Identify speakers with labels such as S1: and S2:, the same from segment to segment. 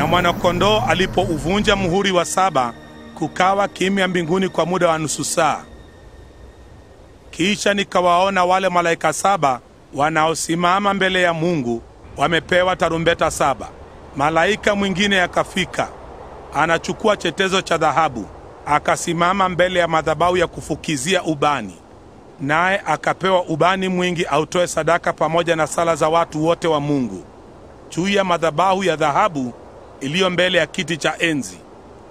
S1: Na Mwana-Kondoo alipouvunja muhuri wa 7, kukawa kimya mbinguni kwa muda wa nusu saa. Kisha nikawaona wale malaika 7 wanaosimama mbele ya Mungu, wamepewa tarumbeta 7. Malaika mwingine akafika, anachukua chetezo cha dhahabu, akasimama mbele ya madhabahu ya kufukizia ubani. Naye akapewa ubani mwingi autoe sadaka pamoja na sala za watu wote wa Mungu juu ya madhabahu ya dhahabu iliyo mbele ya kiti cha enzi.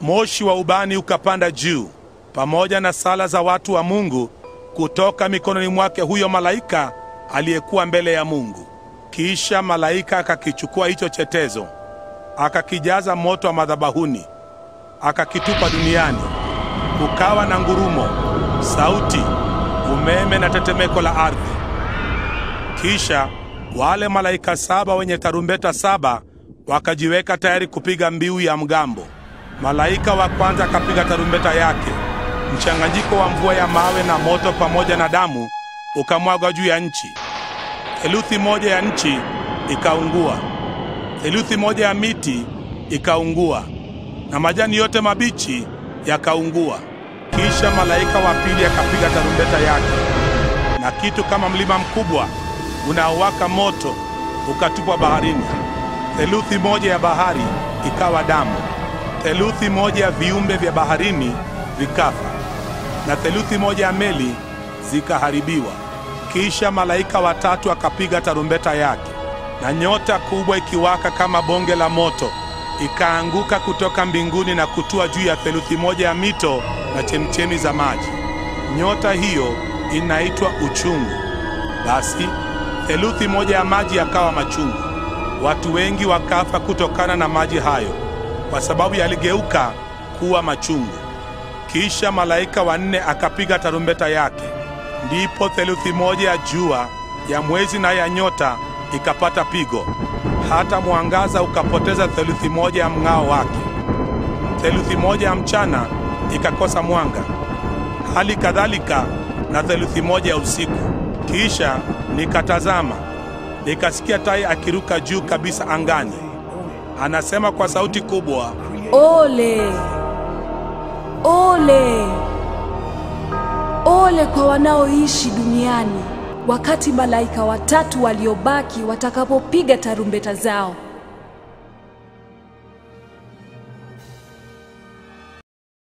S1: Moshi wa ubani ukapanda juu pamoja na sala za watu wa Mungu kutoka mikononi mwake huyo malaika aliyekuwa mbele ya Mungu. Kisha malaika akakichukua hicho chetezo, akakijaza moto wa madhabahuni, akakitupa duniani. Kukawa na ngurumo, sauti, umeme na tetemeko la ardhi. Kisha wale malaika 7 wenye tarumbeta 7 wakajiweka tayari kupiga mbiu ya mgambo. Malaika wa kwanza akapiga tarumbeta yake. Mchanganyiko wa mvua ya mawe na moto pamoja na damu ukamwagwa juu ya nchi. Theluthi moja ya nchi ikaungua, theluthi moja ya miti ikaungua, na majani yote mabichi yakaungua. Kisha malaika wa pili akapiga tarumbeta yake, na kitu kama mlima mkubwa unaowaka moto ukatupwa baharini. Theluthi moja ya bahari ikawa damu, theluthi moja ya viumbe vya baharini vikafa, na theluthi moja ya meli zikaharibiwa. Kisha malaika wa tatu akapiga tarumbeta yake, na nyota kubwa ikiwaka kama bonge la moto ikaanguka kutoka mbinguni na kutua juu ya theluthi moja ya mito na chemchemi za maji. Nyota hiyo inaitwa Uchungu. Basi theluthi moja ya maji yakawa machungu. Watu wengi wakafa kutokana na maji hayo, kwa sababu yaligeuka kuwa machungu. Kisha malaika wa nne akapiga tarumbeta yake. Ndipo theluthi moja ya jua, ya mwezi na ya nyota ikapata pigo, hata mwangaza ukapoteza theluthi moja ya mng'ao wake. Theluthi moja ya mchana ikakosa mwanga, hali kadhalika na theluthi moja ya usiku. Kisha nikatazama, nikasikia tai akiruka juu kabisa angani. Anasema kwa sauti kubwa,
S2: Ole! Ole! Ole kwa wanaoishi duniani, wakati malaika watatu waliobaki watakapopiga tarumbeta zao.